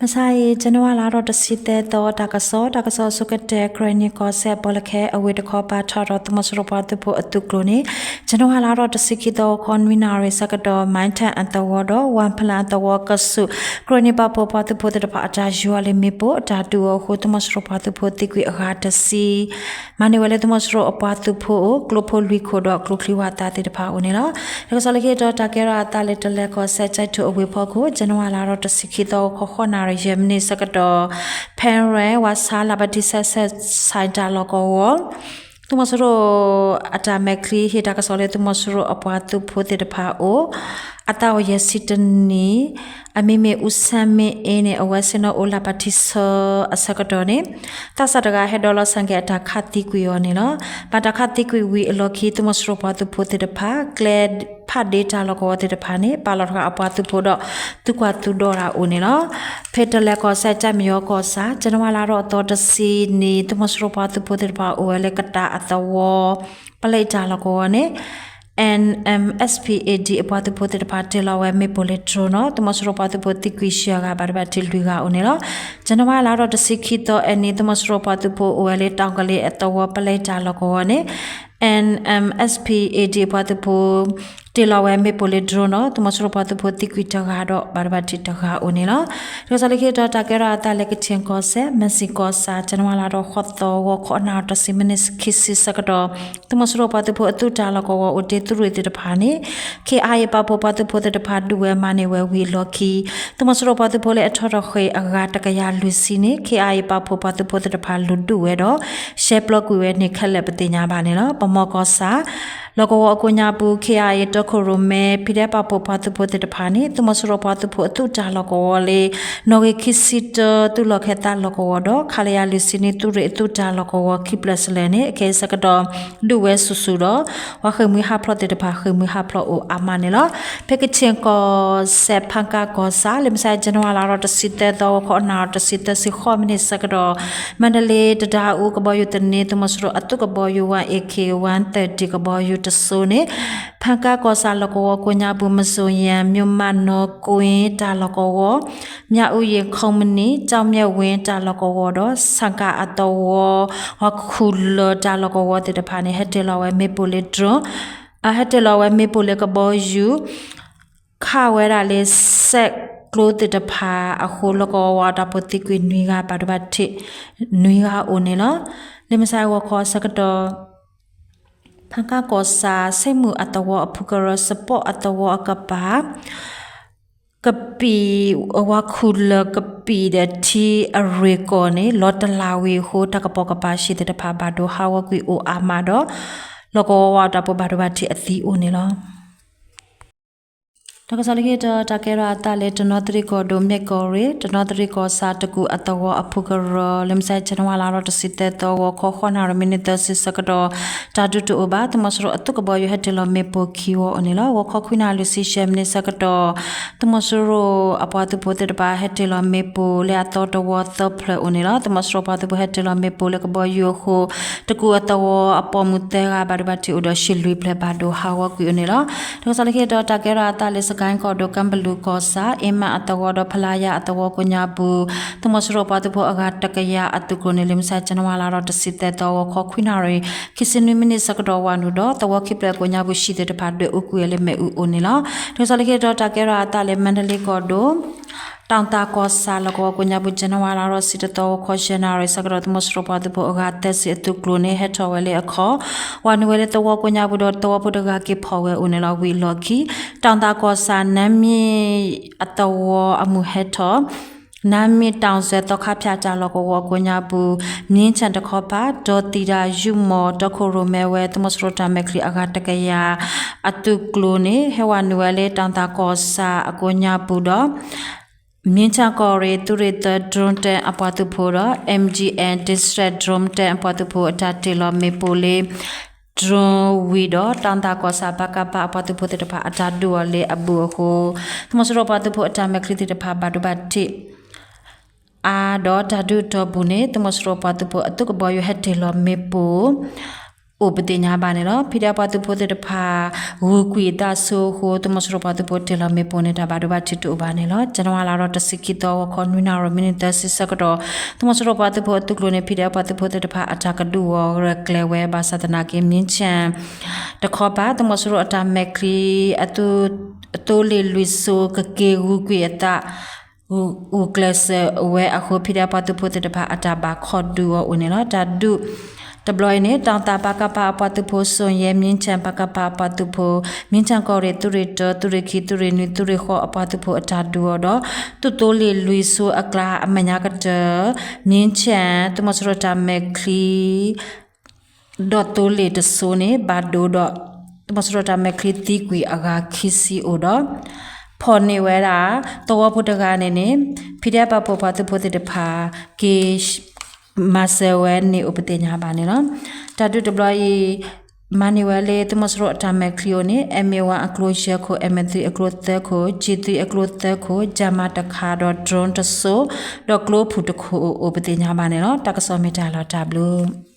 မုၢ်ဆါအံၤ ကၠနဝါလါထီၣ်တဆံသၢသီ တၢ်ကစီၣ်, တၢ်ကစီၣ်အဆိကတၢၢ် ကရ့ၣ်နံၣ်ကီၢ်စဲၣ် ပီၣ်လဲၣ်ခဲအဝ့ၢ်တခီ ပာ်ထီၣ်ဒီးသုးမီၤစိရိၤပှၤသုးဖိအသုးကျိၤန့ၣ် ကၠနဝါလါထီၣ်တဆံခံသီ ဂီၤခီနွံနၣ်ရံၣ်ဆၢကတီၢ် မၢ်ထၣ်အသဝီဒီး ဝၣ်ဖလၣ်အသဝီကဆူး ကရ့ၣ်နံၣ်ပာ်ဖှိၣ်ပှၤသုးဖိသ့ၣ်တဖၣ်အတၢ်ယူၤအီၤလၢမ့ၣ်ပိၢ် အတၢ်ဒုးအီၤအဃိ သုးမီၤစိရိၤပှၤသုးဖိသံကွံာ်အဂၤတဆံ မၤန့ၢ်ဝဲလၢသုးမီၤစိရိၤအပှၤသုးဖိအအိၣ် ကျိဖိလွံၢ်ခိၣ်ဒီးကျိချံဝၣ်သၣ်သ့ၣ်တဖၣ်အအိၣ်န့ၣ်လီၤ. တၢ်ကစီၣ်လၢခံတီၤ တၢ်ကဲထီၣ်အသးလၢတလဲၤကီၢ်စဲၣ် ကၠဲးထိၣ်အဝ့ၢ်ဖီခိၣ် ကၠနဝါလါထီၣ်တဆံခံသီ ဂီၤခီဃိးနၣ်ရံၣ်ယဲၢ်မံးနံးဆၢကတီၢ် ဖဲရဲၣ် ဝါဆါ လၢ်ဘၣ်တံၣ်ဆဲးဆဲး ဆဲးတၢ်လီၢ်ကဝီၤ သုးမီၤစိရိၤအတၢ်မဲာ်ချံ ဟ့ၣ်တၢ်ကစီၣ်လၢ သုးမီၤစိရိၤအပှၤသုးဖိသ့ၣ်တဖၣ်အအိၣ် အသးအိၣ်ယဲၢ်ဆံတနံၣ် အမံၤမ့ၢ် အူဆၣ်မ့ၣ်အ့န့ၣ် အဝဲဆ့ၣ်နီၤအိၣ်လၢ်ဘၣ်တံၣ်ဆဲးအဆၢကတီၢ်န့ၣ် သးစၢ်တဂၤ ဟဲဒီးလီၤဆၣ်က့ၤအတၢ်ခးသံကွံာ်အီၤန့ၣ်လီၤ. ဘၣ်တၢ်ခးသံကွံာ်ဝံၤအလီၢ်ခံ သုးမီၤစိရိၤပှၤသုးဖိသ့ၣ်တဖၣ် ကျဲဖးဒ့တၢ်လီၢ်ကဝီၤသ့ၣ်တဖၣ်န့ၣ် ပာ်လီၤတဂၤအပှၤသုးဖိဒီး သုးကွၢ်သုးဒီးတၢ်အိၣ်န့ၣ်လီၤ. ဖဲတလဲၤကီၢ်စဲၣ် ကၠဲးမယီၤကီၢ်ဆၣ် ကၠနဝါလါထီၣ်အသီတဆံနံၤ သုးမီၤစိရိၤပှၤသုးဖိသ့ၣ်တဖၣ်အိၣ်ဝဲလၢကတၢ်အသဝီ ပလဲတၢ်လီၢ်ကဝီၤန့ၣ် NMSPAD အပှၤသုးဖိသ့ၣ်တဖၣ် တ့ၢ်လီၤဝဲမ့ၣ်ပိၢ်လၢ drone ဒီး သုးမီၤစိရိၤပှၤသုးဖိသံကွံာ်ယဲၢ်ဂၤ ဘၣ်ဒိဘၣ်ထံးလွံၢ်ဂၤအိၣ်န့ၣ်လီၤ. ကၠနဝါလါထီၣ်တဆံခံသီအနံၤ သုးမီၤစိရိၤပှၤသုးဖိအိၣ်ဝဲလၢ တၢ်ကလ့အသဝီ ပလဲတၢ်လီၢ်ကဝီၤန့ၣ် NMSPAD အပှၤသုးဖိ တ့ၢ်လီၤဝဲမ့ၣ်ပိၢ်လၢ drone ဒီး သုးမီၤစိရိၤပှၤသုးဖိသံကွံာ်တဂၤဒီး ဘၣ်ဒိဘၣ်ထံးတဂၤအိၣ်န့ၣ်လီၤ. တၢ်ကစီၣ်လၢခံတီၤ တၢ်ကဲထီၣ်အသးလၢ ကခ့ၣ်ကီၢ်စဲၣ် မ့ၣ်စံၣ်ကီၢ်ဆၣ် ကၠနဝါလါထီၣ်ဃိးသီ ဂီၤခီနၣ်ရံၣ်တဆံမံးနံးခံဆံဆၢကတီၢ် သုးမီၤစိရိၤပှၤသုးဖိအသုးတၢ်လီၢ်ကဝီၤအိၣ်တ့ၢ်သုးရ့ၣ်သ့ၣ်တဖၣ်န့ၣ် KIA ပာ်ဖှိၣ်ပှၤသုးဖိသ့ၣ်တဖၣ်ဒုးဝဲမၤန့ၢ်ဝဲဝံၤအလီၢ်ခံ သုးမီၤစိရိၤပှၤသုးဖိလၢအထီၣ်ထီၣ်ဃ့ၢ်အဂၤတကယၤလွံၢ်ဆံန့ၣ် KIA ပာ်ဖှိၣ်ပှၤသုးဖိသ့ၣ်တဖၣ်လူၤဒုးဝဲဒီး ရှဲပျီကွံာ်ဝဲန့ၣ်ခဲလၢာ်ပသ့ၣ်ညါဘၣ်န့ၣ်လီၤ. ပမီၢ်ကီၢ်ဆၣ် လီၢ်ကဝီၤအကိးညါပူၤ KIA တီခိၣ်ရိၣ်မဲ ဖံးဒဲးပာ်ဖှိၣ်ပှၤသုးဖိသ့ၣ်တဖၣ်န့ၣ် သုးမီၤစိရိၤပှၤသုးဖိအသုးတၢ်လီၢ်ကဝီၤလၢ နီၣ်ဂံၢ်ခံဆံတၢ သုးလီၢ်ခၢၣ်သးလီၢ်ကဝီၤဒီး ခလရ လွံၢ်ဆံနွံ သုးရ့ၣ်အသုးတၢ်လီၢ်ကဝီၤခံဖျၢၣ်စလဲၣ်န့ၣ် အခဲအံၤဆၢကတီၢ် ဒုးဝဲဆူၣ်ဆူၣ်ဒီး ပှၤဃ့ၢ်မှံဟးဖျိးသ့ၣ်တဖၣ် ဃ့ၢ်မှံဟးဖျိးအိၣ်အါမးန့ၣ်လီၤ. ဖဲကခ့ၣ်ကီၢ်စဲၣ် ဖၣ်ကၣ်ကီၢ်ဆၣ် လၢမုၢ်ဆါ ကၠနဝါလါထီၣ်တဆံသၢသီ ဂီၤခီနၣ်ရံၣ်တဆံသၢဆံဃိးမံးနံးဆၢကတီၢ် မါဒလ့ တဒါအူ ကဘီယူၤသန့ သုးမီၤစိရိၤအသုးကဘီယူၤ one AK one thirty ကဘီယူၤတစိၤန့ၣ် ဖၣ်ကၣ်ကီၢ်ဆၣ်လီၢ်ကဝီၤကိးညါပူၤ မစိယၣ် မၠိၣ်မးနီၢ်ကွ့ၢ်တၢ်လီၢ်ကဝီၤ မၠၣ်အူယ့ၣ် ခီမနံၣ် ကၠီၣ်မၠဲၣ်ဝ့ၣ်တၢ်လီၢ်ကဝီၤဒီး ဆၣ်ကၣ်အသဝီ ဟီၣ်ခူၣ်လၢၢ်တၢ်လီၢ်ကဝီၤသ့ၣ်တဖၣ်န့ၣ် ဟဲတ့ၢ်လီၤဝဲမ့ၣ်ပိၢ်လၢ drone အဟဲတ့ၢ်လီၤဝဲမ့ၣ်ပိၢ်လၢကဘီယူၤ ခးဝဲဒၣ်လၢစဲးကျိသ့ၣ်တဖၣ်အဃိ လီၢ်ကဝီၤဝးတၢ်ဖိသံကွံာ်နွံဂၤ ဘၣ်ဒိဘၣ်ထံးနွံဂၤအိၣ်န့ၣ်လီၤ. လၢမုၢ်ဆါဂီၤခီဆၢကတီၢ် ဖၣ်ကၣ်ကီၢ်ဆၣ် ဆ့ၣ်မုၢ်အသဝီအဖုကရၢ စပီၣ်အသဝီအကပၤ ကပံာ် ဝါခူၣ်လၢၢ်ကပံာ်ဒီးထံအရ့ၣ်ကီၢ်န့ၣ် လီၤတလးဝံၤအဃိ တၢ်ကပိာ်ကပၤစံၣ်သ့ၣ်တဖၣ်ဘၣ်ဒိဟးဂီၤကွံာ်အိၣ်အါမးဒီး လီၢ်ကဝီၤဝးတၢ်ဖိဘၣ်ဒိဘၣ်ထံးအသံအိၣ်န့ၣ်လီၤ. တၢ်ကစီၣ်လၢခံတီၤ တၢ်ကဲထီၣ်အသးလၢ တနီသရံၣ်ကီၢ်ဒိၣ် မ့ၢ်ကီၢ်ရ့ၣ် တနီသရံၣ်ကီၢ်ဆၣ်တကူၣ်အသဝီအဖုကရၢ လၢမုၢ်ဆါ ကၠနဝါလါထီၣ်တဆံသၢသီ ဂီၤခီဃိးနၣ်ရံၣ်မံးနံးသၢဆံဆၢကတီၢ် တၢ်ဒုးတအိၣ်ဘၣ် သုးမီၤစိရိၤအသုးကဘီယူၤဟဲတ့ၢ်လီၤမ့ၣ်ပိၢ်ခံဝီအိၣ်န့ၣ်လီၤ. ဂီၤခီခွံနၣ်ရံၣ်လွံၢ်ဆံယဲၢ်မံးနံးဆၢကတီၢ် သုးမီၤစိရိၤအပှၤသုးဖိသ့ၣ်တဖၣ် ဟဲတ့ၢ်လီၤမ့ၣ်ပိၢ်လၢအသီတဝီသၢဖျၢၣ်အိၣ်န့ၣ်လီၤ. သုးမီၤစိရိၤပှၤသုးဖိဟဲတ့ၢ်လီၤမ့ၣ်ပိၢ်လၢကဘီယူၤအဃိ တကူၣ်အသဝီအပိာ်မုၣ်သၢဂၤ ဘၣ်ဒိဘၣ်ထံးအိၣ်ဒီး ဟံၣ်လွံၢ်ဖျၢၣ်ဘၣ်ဒိဟးဂီၤကွံာ်အိၣ်န့ၣ်လီၤ. တၢ်ကစီၣ်လၢခံတီၤ တၢ်ကဲထီၣ်အသးလၢ စကဲၣ်ကီၢ်ဒိၣ် ကၢ်ဘလူးကီၢ်ဆၣ် အ့မၣ်အသဝီဒီး ဖလါယၤအသဝီကိးညါပူၤ သုးမီၤစိရိၤပှၤသုးဖိအဂၤတကယၤအသုးကျိၤန့ၣ် လၢမုၢ်ဆါ ကၠနဝါလါထီၣ်တဆံသၢသီ ဂီၤခီခွံနၣ်ရံၣ် ခံဆံနွံမံးနံးဆၢကတီၢ် ဝၤနုာ်ဒီး သဝီခံဖျၢၣ်ကိးညါပူၤ ဟံၣ်သ့ၣ်တဖၣ်ဒွဲၣ်အူကွံာ်ဝဲလၢမ့ၣ်အူအိၣ်န့ၣ်လီၤ. တၢ်ကစီၣ်လၢခံတီၤ တၢ်ကဲထီၣ်အသးလၢ မါဒလ့ကီၢ်ဒိၣ် တၣ်သၣ်ကီၢ်ဆၣ်လီၢ်ကဝီၤကိးညါပူၤ ကၠနဝါလါထီၣ်တဆံတသီ ဂီၤခီယဲၢ်နၣ်ရံၣ်ဆၢကတီၢ် သုးမီၤစိရိၤပှၤသုးဖိအဂၤသၢဆံအသုးကျိၤန့ၣ် ဟဲထီၣ်ဝဲလၢအခီၣ် ဝၤနုာ်ဝဲလၢသဝီကိးညါပူၤဒီး သဝီဖိတဂၤက့ၤဖီၣ်ဝဲအိၣ်န့ၣ်လီၤ. ဝံၤအလီၢ်ခံ တၣ်သၣ်ကီၢ်ဆၣ် နါမ့ၣ်အသဝီအမုၢ်ဟဲထီၣ် နါမ့ၣ်တၣ်စဲၤသီခါဖၠၣ်တၢ်လီၢ်ကဝီၤကိးညါပူၤ မၠ့ၣ်ဆၣ်တခီပၤ ဒီသံတၢ်ယုၢ်မီၤတီခိၣ်ရိၣ်မဲဝဲ သုးမီၤစိရိၤတၢ်မဲာ်ချံအဂၤတကယၤ အသုးကျိၤန့ၣ် ဟဲဝၤနုာ်ဝဲလၢတၣ်သၣ်ကီၢ်ဆၣ်အကိးညါပူၤဒီး မၠ့ၣ်ဆၣ်ကီၢ်ရ့ၣ် သုးရ့ၣ်သၢ drone တၢၣ်အပှၤသုးဖိဒီး MGN District Drone တၢၣ်အပှၤသုးဖိအတၢ်တ့ၢ်လီၤမ့ၣ်ပိၢ်လၢ drone ဝံၤဒီး တၣ်သၣ်ကီၢ်ဆၣ် ပကဖအပှၤသုးဖိသ့ၣ်တဖၣ်အတၢ်ဒုးအီၤလၢအဘူးအဃိ သုးမီၤစိရိၤပှၤသုးဖိအတၢ်မဲာ်ချံသ့ၣ်တဖၣ်ဘၣ်ဒိဘၣ်ထံး အါဒီးတၢ်ဒုးအတီၢ်ပူၤန့ၣ် သုးမီၤစိရိၤပှၤသုးဖိအသုးကဘီယူၤဟဲတ့ၢ်လီၤမ့ၣ်ပိၢ် အိၣ်ပသ့ၣ်ညါဘၣ်န့ၣ်လီၤ. ဖံဒဲးပှၤသုးဖိသ့ၣ်တဖၣ် ဂုၤကွံာ်အသးဆူအဃိ သုးမီၤစိရိၤပှၤသုးဖိတ့ၢ်လီၤမ့ၣ်ပိၢ်န့ၣ် တၢ်ဘၣ်ဒိဘၣ်ထံးတအိၣ်ဘၣ်န့ၣ်လီၤ. ဇန်နဝါလါဒီးတဆံခံသီ ဂီၤခီ နွံနၣ်ရံၣ် မံးနံးသၢဆံဆၢကတီၢ် သုးမီၤစိရိၤပှၤသုးဖိအသုးကျိၤန့ၣ် ဖံဒဲးပှၤသုးဖိသ့ၣ်တဖၣ်အတၢ်ကဒုးအီၤရဲၣ်ကျဲၤဝဲ ဘၣ်ဆၣ်သနာ်က့ မြင်းခြံ တခီပၤ သုးမီၤစိရိၤအတၢ်မဲာ်ချံ အသိလ့ၣ်လွံၢ်စိ ကက့ၤဂုၤကွံာ်အသး ဂုာ်ကျဲးစၢးဝဲအဃိ ဖံဒဲးပှၤသုးဖိသ့ၣ်တဖၣ်အတၢ်ဘၣ်ခီဒုးအီၤအိၣ်န့ၣ်လီၤ. တၢ်ဒုးတဘျီအံၤန့ၣ် တၢ်သး ပကဖ အပှၤသုးဖိ စိၣ်ယဲ မြင်းခြံ ပကဖ အပှၤသုးဖိ မြင်းခြံ ကီၢ်ရ့ၣ် သုးရ့ၣ်တၢ သုးရ့ၣ်ခံ သုးရ့ၣ်နွံ သုးရ့ၣ်ဃိးအပှၤသုးဖိအတၢ်ဒုးအီၤဒီး သုးသိလ့ၣ်လွံၢ်စိအကျါအမဲာ်ညါကတၢၢ် မြင်းခြံ သုးမီၤစိရိၤတၢ်မဲာ်ချံ ဒီးသိလ့ၣ်တစိၤန့ၣ် ဘၣ်ဒိဒီး သုးမီၤစိရိၤတၢ်မဲာ်ချံသံကွံာ်အဂၤခံဆံအိၣ်ဒီး ဖီၣ်န့ၢ်ဝဲဒၣ် သဝီဖိတဂၤန့ၣ်န့ၣ် ဖံဒဲးပာ်ဖှိၣ်ပှၤသုးဖိသ့ၣ်တဖၣ် က့ၤမၤစၢၤဝဲန့ၣ်အိၣ်ပသ့ၣ်ညါဘၣ်န့ၣ်လီၤ. တၢ်ဒုးတဘျီအံၤ မၤန့ၢ်ဝဲလၢသုးမီၤစိရိၤအတၢ်မဲာ်ချံအိၣ်န့ၣ် M one အကျိယဲၢ်ခိၣ်, M three အကျိသၢခိၣ်, G three အကျိသၢခိၣ်, ယၤမးတခါဒီး drone တစိၤ, ဒီးကျိဖုၣ်တခိၣ်အိၣ်ပသ့ၣ်ညါဘၣ်န့ၣ်လီၤ. တၢ်ကစီၣ်မ့ၢ်တၢ်လီၤတၢ်ဘျုး